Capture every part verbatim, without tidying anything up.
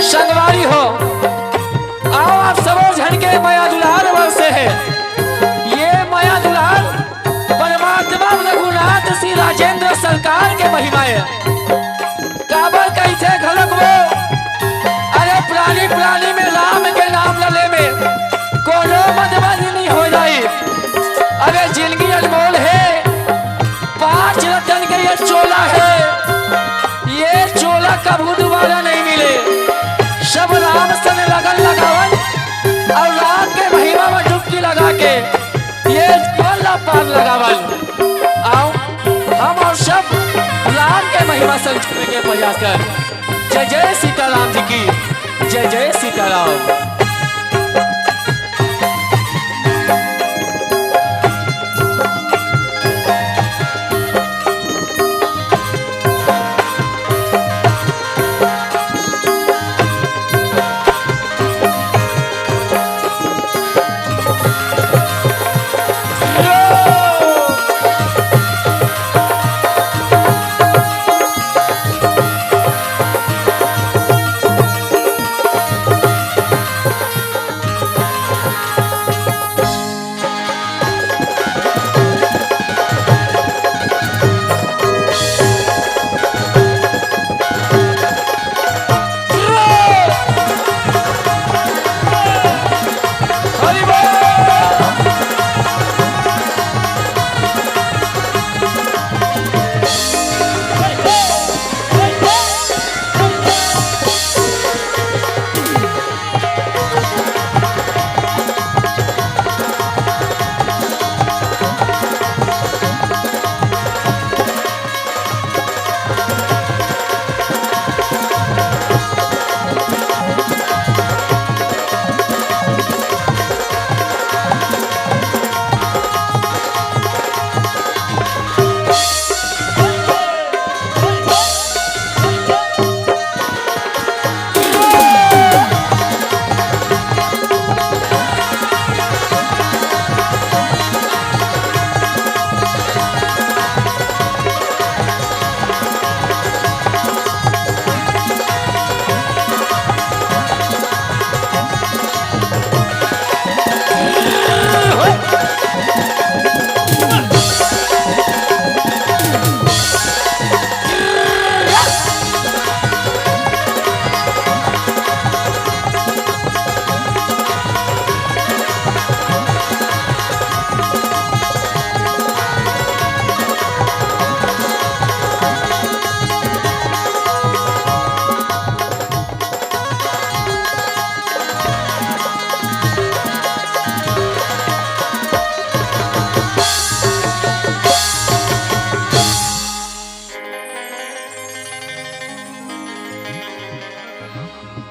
संगवारी हो, आओ आप सबो झन के मया दुलार बरसे हे। ये मया दुलार परमात्मा रघुनाथ श्री राजेंद्र सरकार के महिमा हे। काबर कहिथे घलोक वो, अरे प्राणी प्राणी में राम के नाम ल ले में कोनो मतभेद नहीं हो जाई। अरे जिनगी अनमोल हे, पांच रतन के ये चोला हे, ये चोला कभू दुबारा नहीं मिले। सब राम संग लगन लगावन अउ राम के महिमा में डुबकी लगा के ये जीवन ला पार लगावन। आओ, हम अउ सब राम के महिमा संग जुड़े के प्रयास कर। जय जय सीताराम जी की, जय जय सीताराम।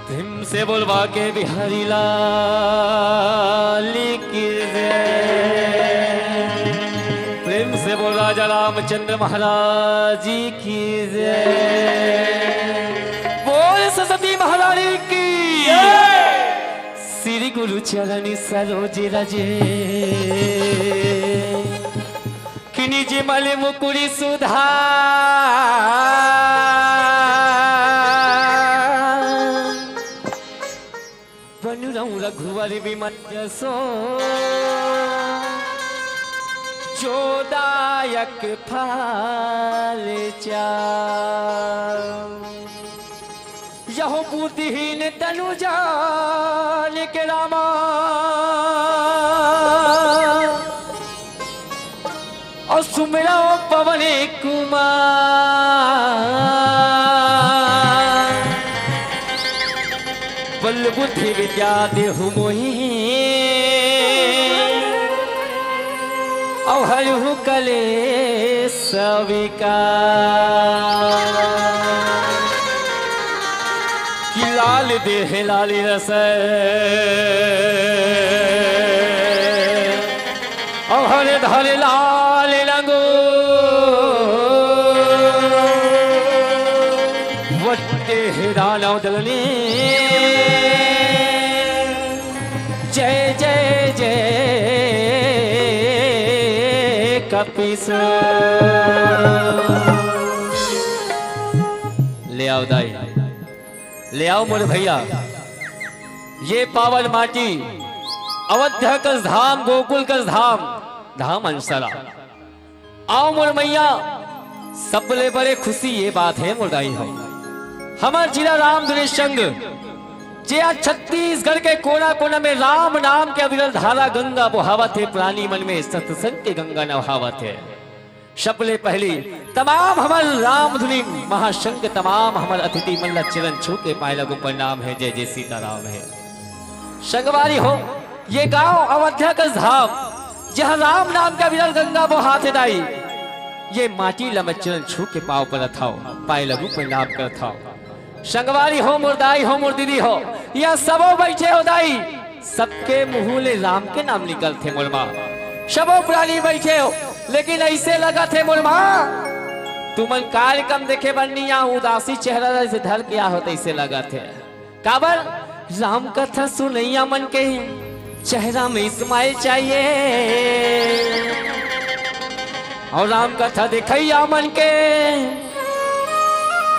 प्रेम से बोलबा के बिहारी लाल की जय। प्रेम से बोल राजा रामचंद्र महाराज जी की जय। बोल सरस्वती महारानी की। श्री गुरु चरण सरोज रज, कि निज मल मुकुरि सुधारि। बन रहु रघुवर विमल जसो, जो दायक फल चारि। यहु बुद्धिहीन तनु जानिक रामा, अउ सुमिरउ पवन कुमार। बल बुद्धि विद्या देहु मोहि, अउ हरहु कलेस विकार। कि लाल देह लाल रस, अउ हर धर लाल रंगो। वट्टे हे दानव दलनी। जय जय जय कपीस। ले आओ दाई। ले आओ मोर भैया, ये पावन माटी, अवध्या कस धाम, गोकुल कस धाम, धाम अंसरा। आओ मोर मैया, सबले बड़े खुशी ये बात हे मोर दाई हो, हमर जिला रामधुनी संघ, जे आज छत्तीसगढ़ के कोना कोना में राम नाम के अविरल धारा गंगा बोहावत हे, प्राणी मन में सत्संग के गंगा नहावत हे। सबले पहली तमाम हमर रामधुनी महासंघ, तमाम हमर अतिथि मन ला चरण छू के पाय लगू प्रणाम हे, जय जय सीताराम हे। संगवारी हो, ये गांव अवध्या कस धाम, जहां राम नाम के अविरल गंगा बोहात हे दाई, ये माटी ला मैं चरण छू के पाव परत हव, पाय लगू प्रणाम करत हव। संगवारी हो, मोर दाई हो, मोर दीदी हो, या सबो बैठे हो दाई, सबके मुंह ले राम के नाम निकलथे मोर माँ। सबो प्राणी बैठे हो, लेकिन ऐसे लगत हे मोर माँ, तुमन कार्यक्रम देखे बर नहीं आओ, उदासी चेहरा जैसे धर के आहो तैसे लगत हे। काबर? राम कथा सुनैया मन के चेहरा में स्माइल चाहिए, और राम कथा देखैया मन के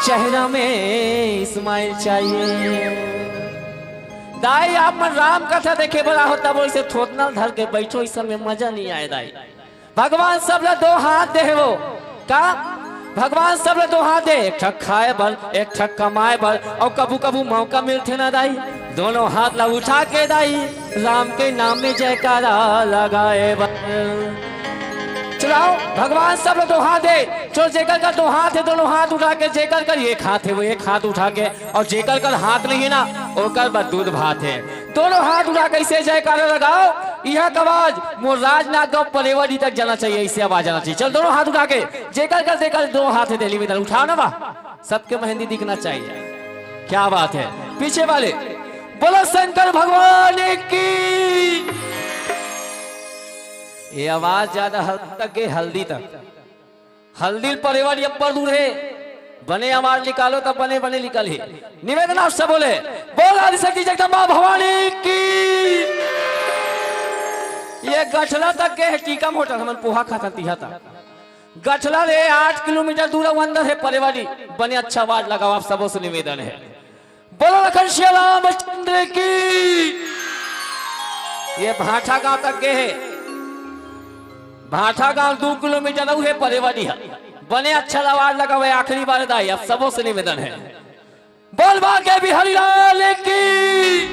चेहरा में स्माइल चाहिए। दाई, आप मन राम कथा देखे बर आहो, तब वैसे थोथना धर के बैठो, इस समय मजा नहीं आए दाई। भगवान सब ला दो हाथ दे हे वो। का? भगवान सब ला दो हाथ दे, एक ठक खाए बर, एक ठक कमाए बर, और कभू कभू मौका मिलथे ना दाई, दोनों हाथ ला उठा के दाई, राम के नाम में जयकारा लगाए बर। चलाओ, भगवान सब ला दो हाथ दे। चलो, जेकर कर दो हाथ हे, दोनों हाथ उठा के, जेकर कर एक हाथ हे, वो एक हाथ उठा के, और जेकर कर हाथ नहीं हे ना, ओकर बर दूध भात हे। दोनों हाथ उठा के ऐसे जयकारा लगाओ, यह आवाज मोर राजनांदगांव परेवाड़ी तक जाना चाहिए, ऐसे आवाज आना चाहिए। चल, दोनों हाथ उठा के, जेकर कर, जेकर दोनों हाथ हे दिल्ली में, इधर उठाओ ना बा, सबके मेहंदी दिखना चाहिए। क्या बात है, पीछे वाले, बोलो शंकर भगवान की। ये आवाज ज्यादा हल्दी तक गए, हल्दी तक। हल्दी परेवाड़ी अब्बड़ दूर हे, बने आवाज निकालो तब बने बने निकलही। निवेदन आप सब बोले, बोल आदिशक्ति जगदम्बा भवानी की। ये गठला तक गए हे, टीकम होटल, हमन पोहा खाथन तिहा तक। गठला ले आठ किलोमीटर दूर अउ अंदर हे परेवाड़ी। बने अच्छा आवाज लगाओ, आप सबो से निवेदन हे। बोलो लखन श्री रामचंद्र की। ये भाठा गांव तक गए हे। भाठा गांव दू किलोमीटर अउ हे परेवाड़ी ह। बने अच्छा आवाज लगावे, आखिरी बार दाई, आप सबो से निवेदन हे। बोल बांके बिहारी लाल की।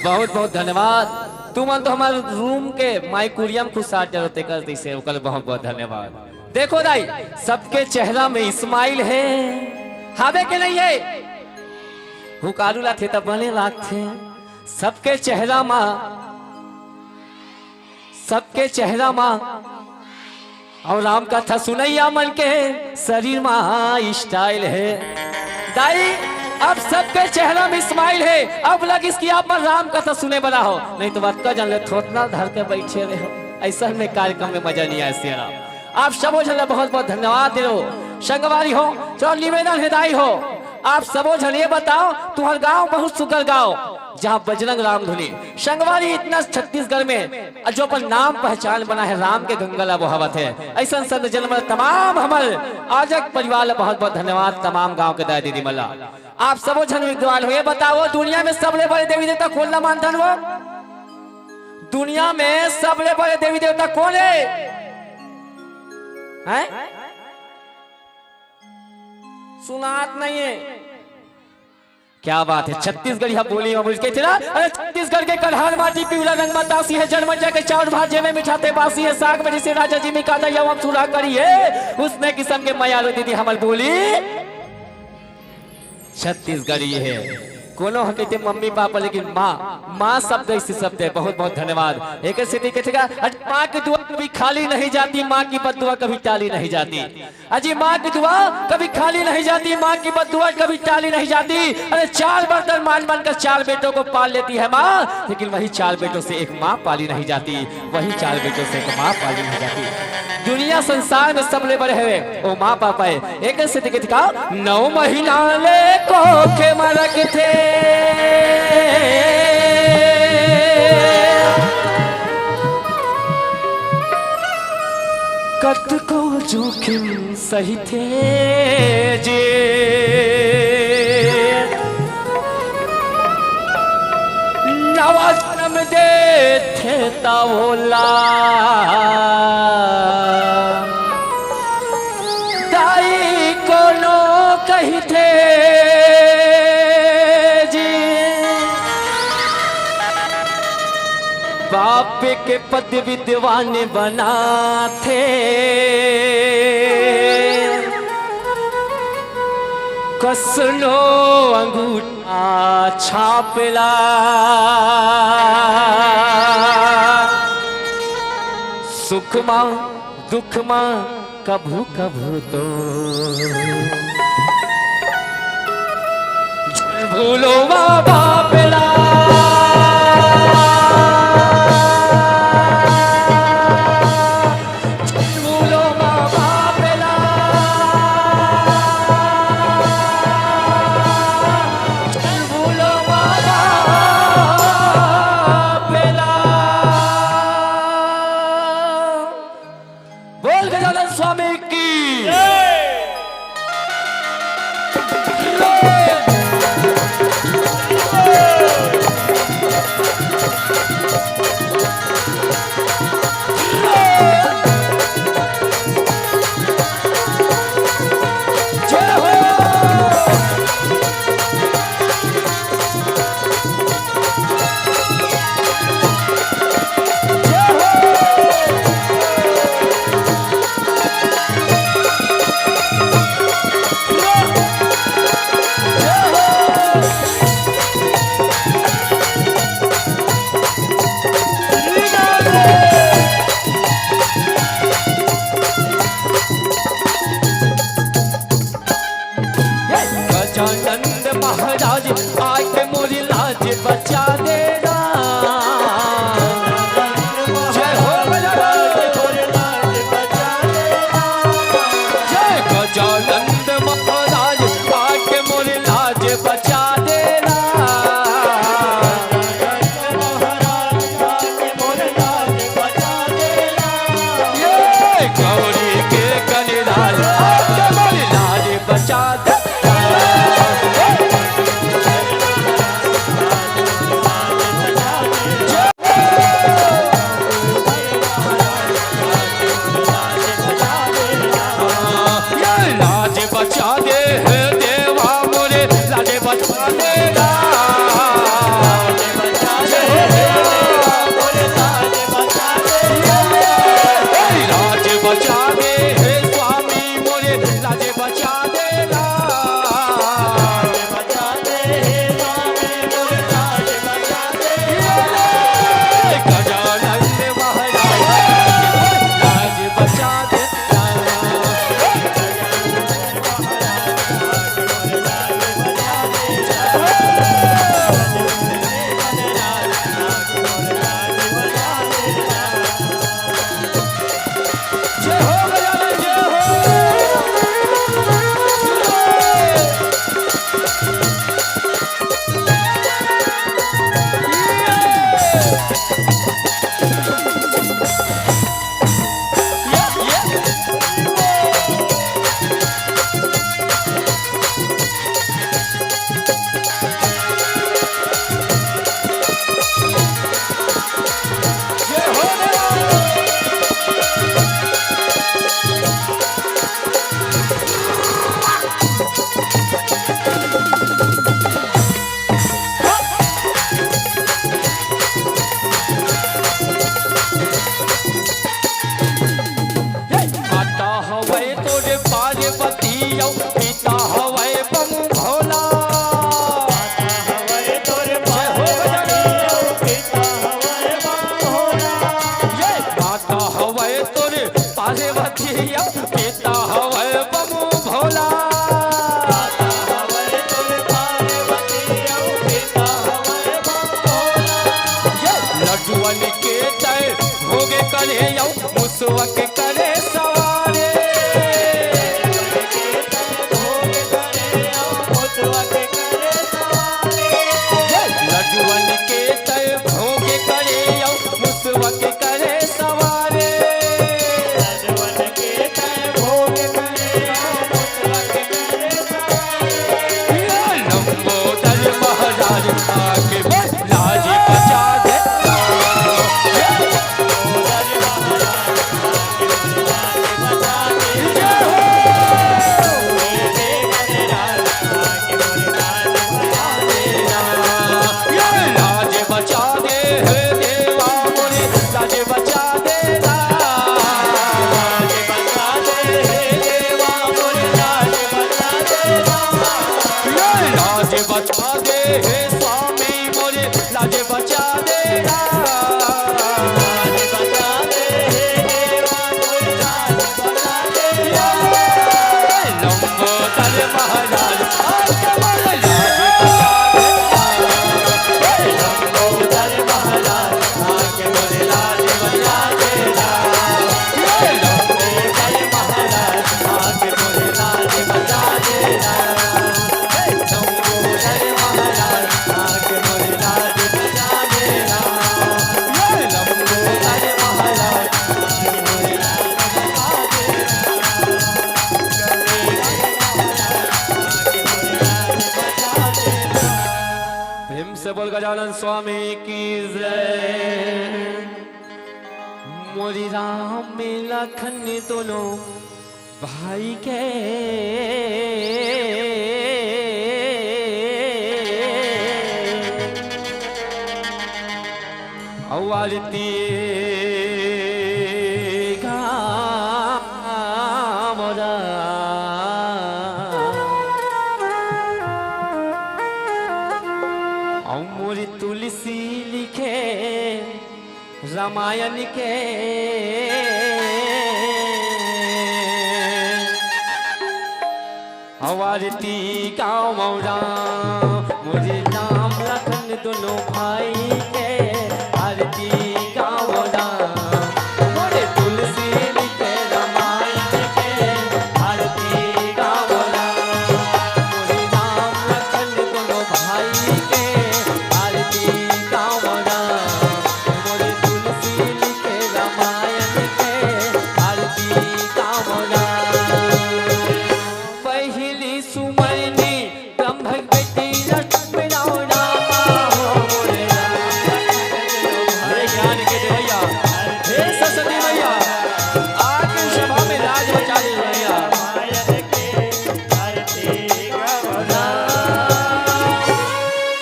बहुत बहुत धन्यवाद। तुमन तो हमर रूम के माइकुरियम खुद साथ जरूरत कर दिसे, ओकर बहुत बहुत धन्यवाद। देखो दाई, सबके चेहरा में स्माइल हे, हावे के नहीं हे? हुकारू लाथे त बने लागथे। सबके चेहरा मा, सबके चेहरा मा, और राम कथा सुनैया मन के शरीर मा स्टाइल हे। दाई, अब सबके चेहरा में स्माइल हे। अब लगिस कि आप मन राम कथा सुने वाला हो, नहीं तो अतका जन ले थोथना धर के बैठे रहे हो। ऐसा में कार्यक्रम में मजा नहीं आए, सिया राम। आप सबो झन ला बहुत बहुत धन्यवाद दे रहो। संगवारी हो, चलो निवेदन हे दाई हो, आप सबो झन ये बताओ, तुम्हार गांव बहुत सुघर गांव, जहां बजरंग राम धुनी। संगवारी, इतना छत्तीसगढ़ में जो अपन नाम पहचान बना है, राम के गंगा ला बहावत है, ऐसा संत जन मन तमाम हमर आजक परिवार ला बहुत बहुत धन्यवाद, तमाम गांव के दाई दीदी मन ला। आप सबो झन विद्वान हो, ये बताओ, दुनिया में सबले बड़े देवी देवता कोन ला मानथन वो? दुनिया में सबले बड़े देवी देवता कोन हे? हैं? सुनात नहीं हे। क्या बात है, छत्तीसगढ़िया बोली में बोल के तेरा, अरे छत्तीसगढ़ के कढ़ार माटी पीवरा रंग बतासी है, जनमैया के चाउर भात जेमे मिठाथे बासी है, साग में जैसे राजा जी मिकाता या हम सुरा करी है, उसने किस्म के मयालो दीदी हमर बोली। छत्तीसगढ़ी हे। कोनो ह कहिथे मम्मी पापा, लेकिन माँ, माँ शब्द ऐसे शब्द है। बहुत बहुत धन्यवाद। एक सेती कहिथे का, अरे माँ की दुआ कभी खाली नहीं जाती, माँ की बद्दुआ कभी टाली नहीं जाती। अजी माँ की दुआ कभी खाली नहीं जाती, माँ की बद्दुआ कभी टाली नहीं जाती। अरे चार बर्तन मांज मांज कर चार बेटों को पाल लेती है माँ, लेकिन वही चार बेटों से एक माँ पाली नहीं जाती। वही चार बेटों से एक माँ पाली नहीं जाती। दुनिया संसार में सबले बड़े हवे ओ माँ पापा हे। एक सेती कहिथे का, नौ महीना ले कोखे म रखथे। कतको जोखिम सहिथे जे। त ओला दाई कोनो कहिथे जी, बाप के पद विद्वान बनाथे। कसनो अंगूठा छापला। सुख मा दुख मा कभू कभू तो भूलो मा बाप ला। बोल गजानन स्वामी की। गजानंद महाराज आके मोरी लाज बचा देना। जय हो गजानंद। जय गजानंद महाराज आके मोरी लाज बचा देना। ये गौरी के कलिराज, आके मोरी लाज बचा दे। ये लाज बचा दे हे देवा मोरे, लाज बचा दे ला। लाज बचा दे हे स्वामी मोरे, लाज बचा दे ला। गजानंद महाराज लाज बचा दे। हे स्वामी मोरे लाज बचा दे ना। लाज बचा दे, हे देवा मोरे लाज बचा दे ना। लंबोदर महाराज आके मोरे लाज बचा दे ना। लंबोदर महाराज आके मोरे लाज बचा दे ना। लंबोदर महाराज आके मोरे लाज बचा दे ना। प्रेम से बोल गजानन स्वामी की जय। मोरी राम लखन दोनों भाई के अउ आरती गावरा। अउ मोर तुलसी लिखे रामायण के। अउ आरती गावरा मोरे राम लखन दोनों भाई के। आरती गावरा मोरे तुलसी लिखे रामायण के। आरती गावरा मोरे राम लखन दोनों भाई के। आरती गावरा मोरे तुलसी लिखे रामायण के। आरती गावरा पहिली सुमरनी ब्रह्म बेटी लक्ष्मी राम रामा हो मोरे राम। हे ज्ञान के देवैया, हे सरस्वती मैया, आके सभा में लाज बचा दे भैया।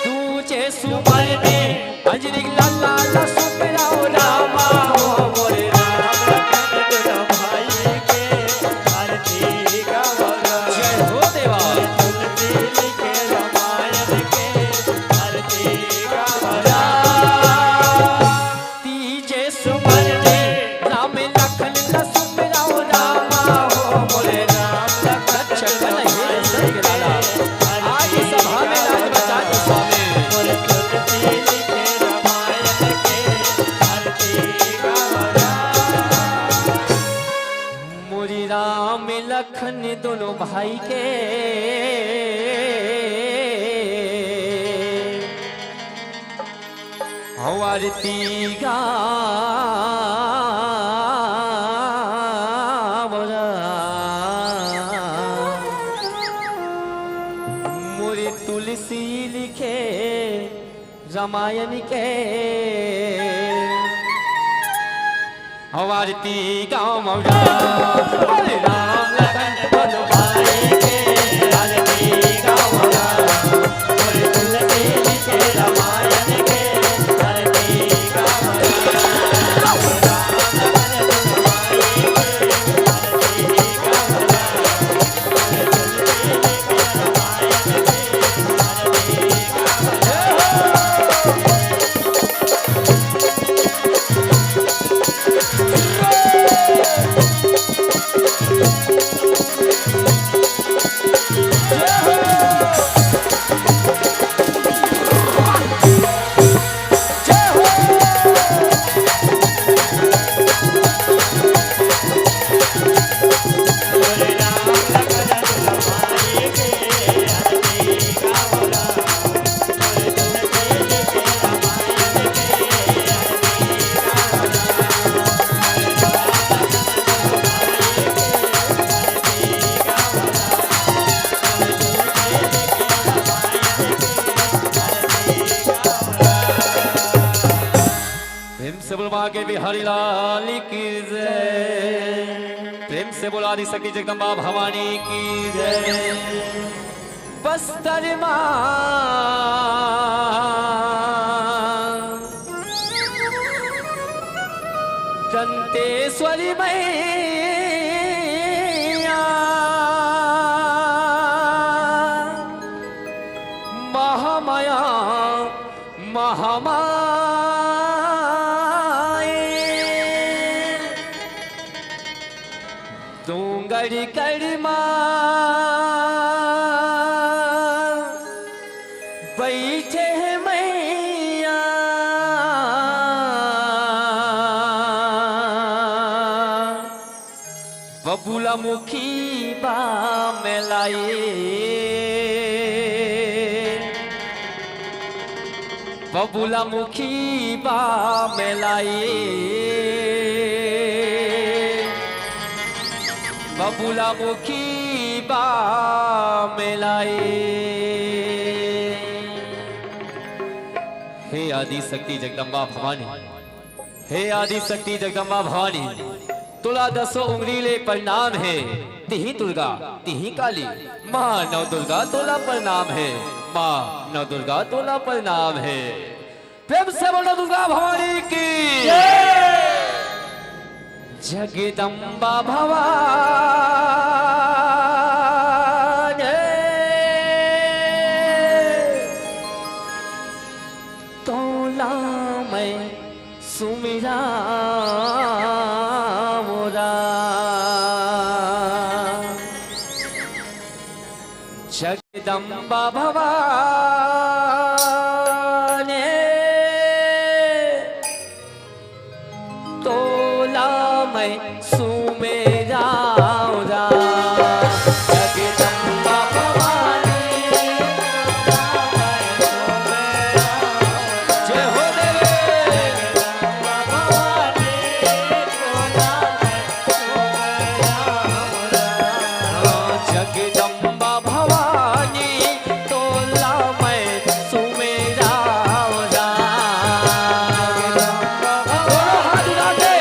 तुझे सुमरनी अंजनी लाला लक्ष्मी राम रामा हो मोरे राम। जय हो देवा। तीजे सुमरनी राम लखन लक्ष्मी राम रामा हो मोरे राम लखन। रक्षक बन हे रक्षक लाला। आज इस सभा में लाज बचा दे स्वामी। मोरी राम लखन दोनों भाई के हौ आरती गावरा। मोरी तुलसी लिखे रामायण के हौ आरती गावरा। बोले राम लखन दोनों भाई के आरती गावरा। बोले तुलसी लिखे रामायण के आरती गावरा। प्रेम से बोल बांके बिहारी लाल की जय। प्रेम से बोल आदिशक्ति जगदम्बा भवानी की जय। बस्तर माँ दंतेश्वरी मैया, महामाया महमाए। डोंगरी कड़मा बइठे हे मइया, बबुला मुखी बा मेलाए। बबुला मुखी बा मेलाए, बबुला मुखी बा मेलाए। हे आदि शक्ति जगदम्बा भवानी, हे आदि शक्ति जगदम्बा भवानी, तोला दसों उंगली ले प्रणाम हे। तिही दुर्गा, तिही काली, माँ नव दुर्गा तोला प्रणाम हे। माँ नव दुर्गा तोला प्रणाम हे। प्रेम से बोलो दुर्गा भवानी की। जगदम्बा भवानी तोला मैं सुमिरा मोरा। जगदम्बा भवानी तोला मैं सुमेरा। जगदम्बा भवानी जय हो देवी। जगदम्बा भवानी तोला मैं सुमेरा। दोनों हाथ उठा के।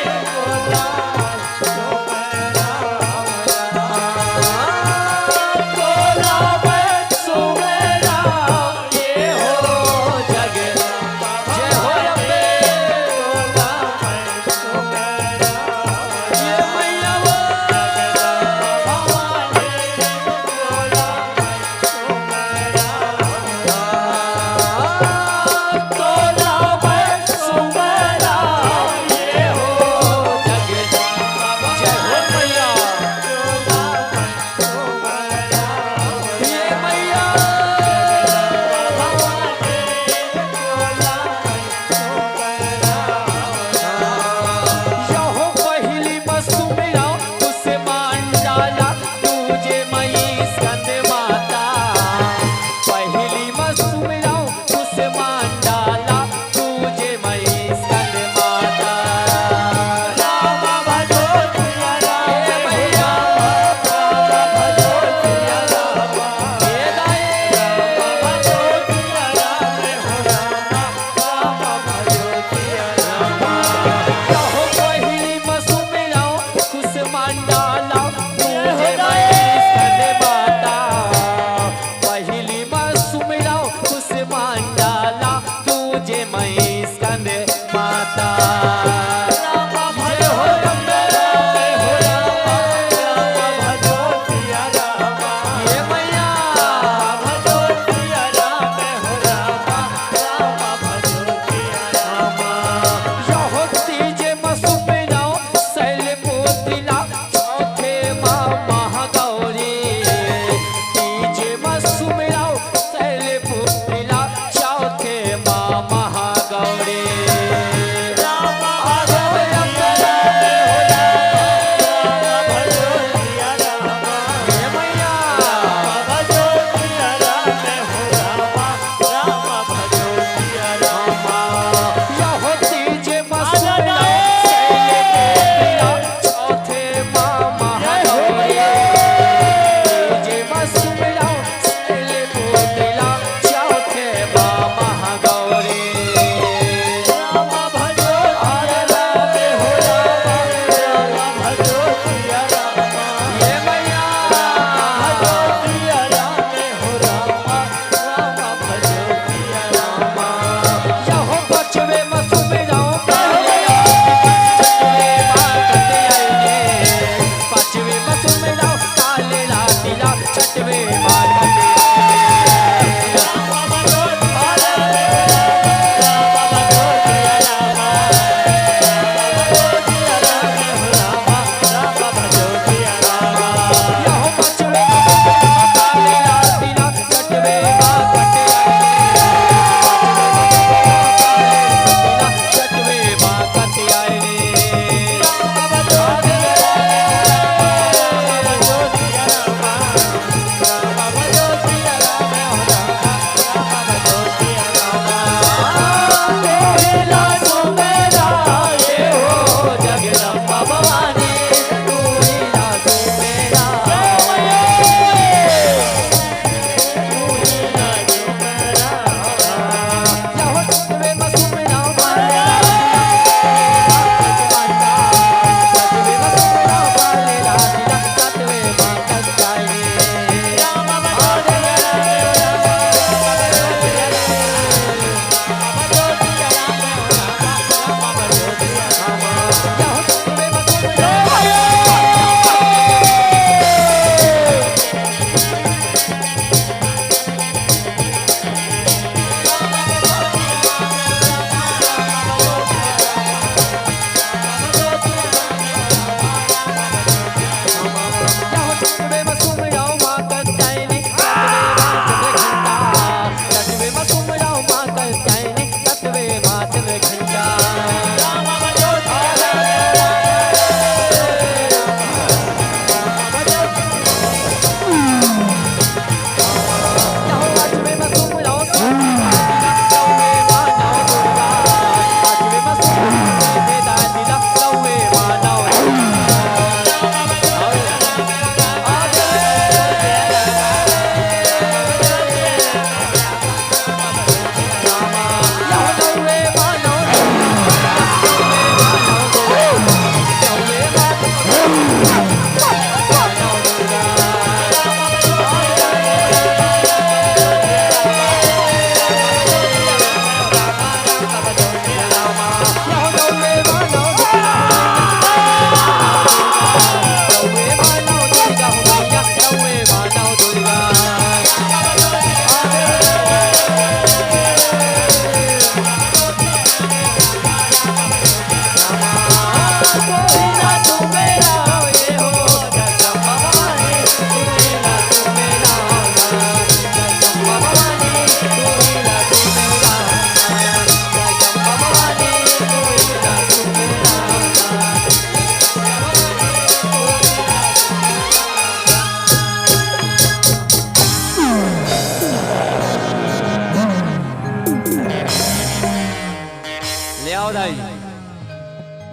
ले आओ दाई,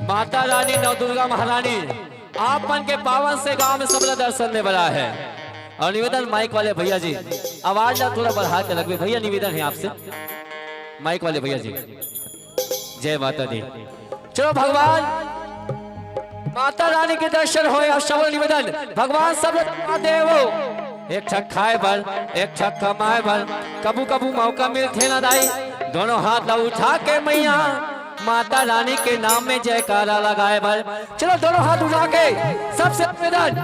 माता रानी नवदुर्गा महारानी आप मन के पावन से गांव में सबला दर्शन दे वाला है। और निवेदन माइक वाले भैया जी, आवाज ला थोड़ा बढ़ा के रखबे भैया, निवेदन है आपसे माइक वाले भैया जी। जय माता दी। चलो भगवान, माता रानी के दर्शन होय और सबल निवेदन, भगवान सब देव एक ठक खाए बर, एक ठक कमाए बर, कभू कभू मौका मिलथे ना दाई, दोनों हाथ ला उठा के मैया माता रानी के नाम में जयकारा लगाए बर। चलो दोनों हाथ उठा के सबसे निवेदन,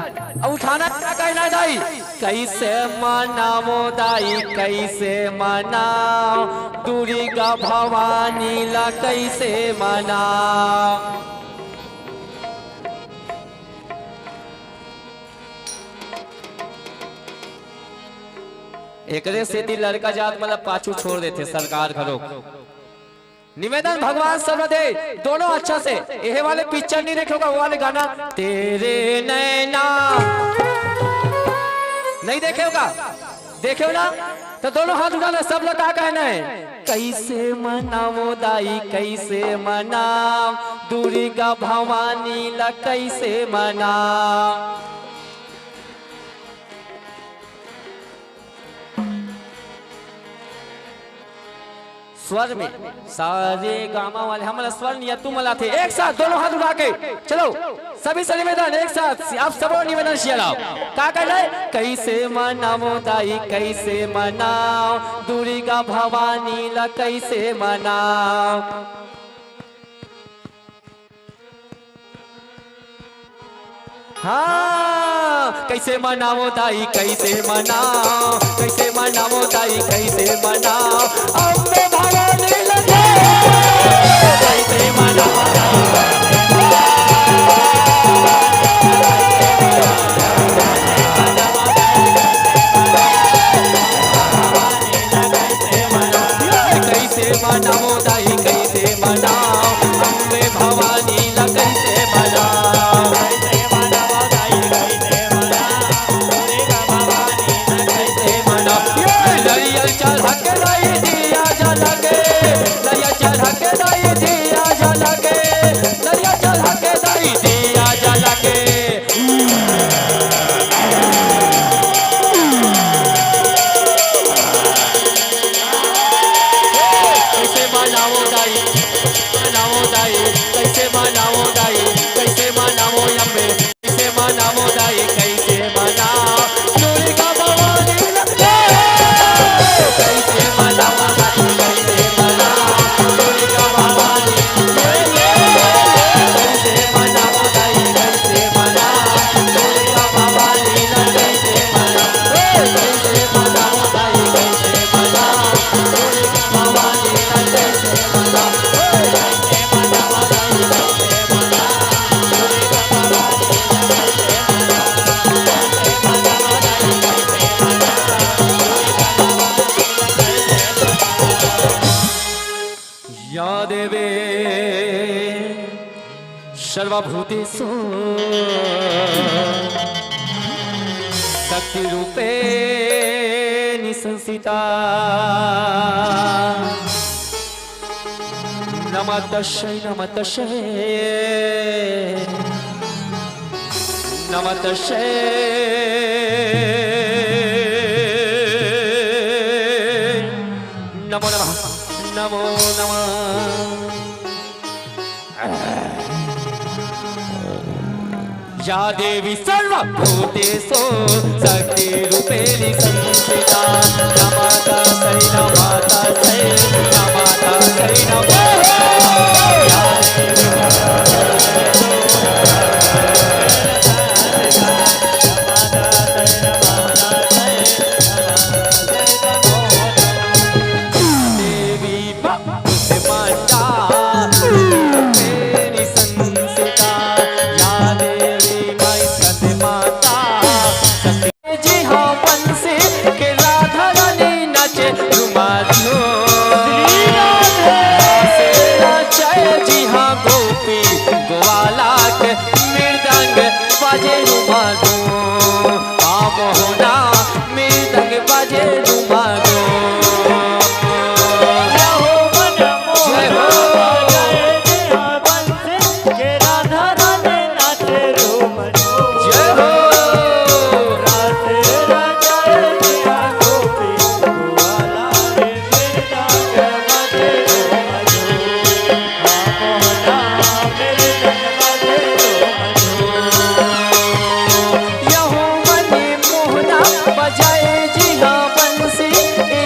उठाना क्या कहना है दाई? कैसे मनावो दाई, कैसे मनाओ दुर्गा भवानी ला, कैसे मनाओ? एकरे सेती लड़का जात मन ला पाछू छोड़ देथे सरकार घलोक। निवेदन भगवान सब दे, दोनों अच्छा से, एहे वाले पिक्चर नहीं देखे होगा, वो वाले गाना तेरे नैना नहीं देखे होगा, देखे हो ना? तो दोनों हाथ उठा लो, सब लोग का कहना है? कैसे मनावो दाई, कैसे मनाओ दुर्गा भवानी ला, कैसे मनाओ? स्वर में सारे गामा वाले हमला स्वर नियतु मलाथे। एक साथ दोनों हाथ उठा के चलो, सभी से निवेदन, एक साथ आप सबो निवेदन शियाला का कर रहे? कैसे मनावो दाई, कैसे मनाओ दुर्गा भवानी ला, कैसे मनाओ? हाँ, कैसे मनावो दाई, कैसे मनाओ, कैसे मनावो दाई, कैसे मनाओ, अम्बे भवानी लगे। कैसे मनावो दाई, कैसे मनावो दाई, कैसे मनाओ, अम्बे भवानी ला कैसे मनाओ? कैसे मनाओ? ये नरियल चढ़ा के दाई दिया जला के, नरियल चढ़ा के दाई दिया जला के, नरियल चढ़ा के दाई दिया जला के। कैसे मनावो दाई, मनावो दाई, कैसे मनावो दाई, कैसे मनावो अम्बे, कैसे मनावो दाई, कैसे मनाओ दुर्गा भवानी लगे। कैसे मनावो दाई, कैसे मनाओ दुर्गा भवानी लगे। कैसे मनावो दाई, कैसे मनाओ दुर्गा भवानी लगे। कैसे मनाओ, कैसे मनावो दाई, कैसे मनाओ दुर्गा भवानी लगे। कैसे मनाओ, कैसे मनावो दाई, कैसे मनाओ दुर्गा भवानी लगे। कैसे मनाओ, कैसे मनावो दाई, कैसे मनाओ दुर्गा भवानी लगे। कैसे मनाओ। या देवी सर्वभूतेषु शक्तिरूपेण संस्थिता। नमः तस्यै, नमः तस्यै, नमः तस्यै। नमो नमः, नमो नमः। या देवी सर्वभूतेषु शक्तिरूपेण संस्थिता। नमः तस्यै, नमः तस्यै, नमः तस्यै, नमः। या देवी देवी भक्ति माता तेरी संसिता, या देवी माई सती माता सती। जी हाँ, बंसी के राधा रानी नाचे रुमाल झूम। से नाचे जी हाँ, गोपी ग्वाला के मृदंग बाजे रुमाल झूम। आ मोहना मृदंग बाजे रुमाल झूम। जय हो मन मोहना, जय हो। जय हो। यहो मन मोहना बजाए जी हाँ बंसी,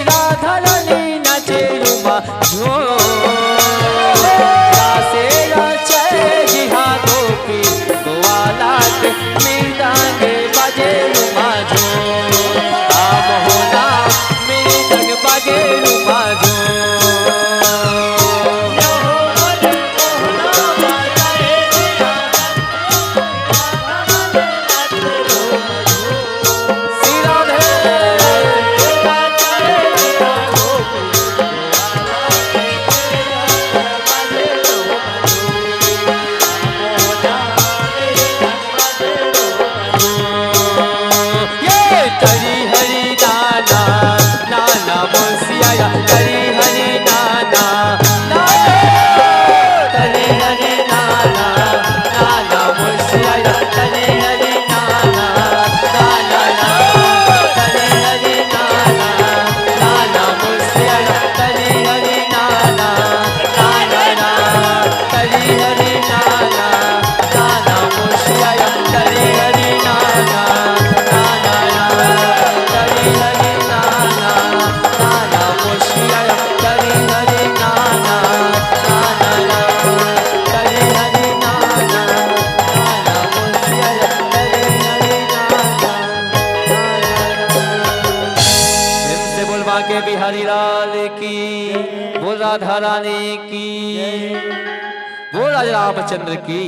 राधा रानी नाचे रुमाल झूम। रासे राचे जी हाँ गोपी ग्वाला के मृदंग बाजे रुमाल झूम। आ मोहना मृदंग बाजे रुमाल झूम। श्री राधे। ये तरी हरी नाना, नाना मुंसिया, तरी हरी नाना, नाना, तरी हरी नाना, नाना मुंसिया, तरी हरी नाना, नाना, तरी हरी नाना, नाना मुंसिया, तरी हरी नाना, नाना, तरी हरी नाना। प्रेम से बोल बांके बिहारी लाल की, बोल राधा रानी की, बोल राजा रामचंद्र की।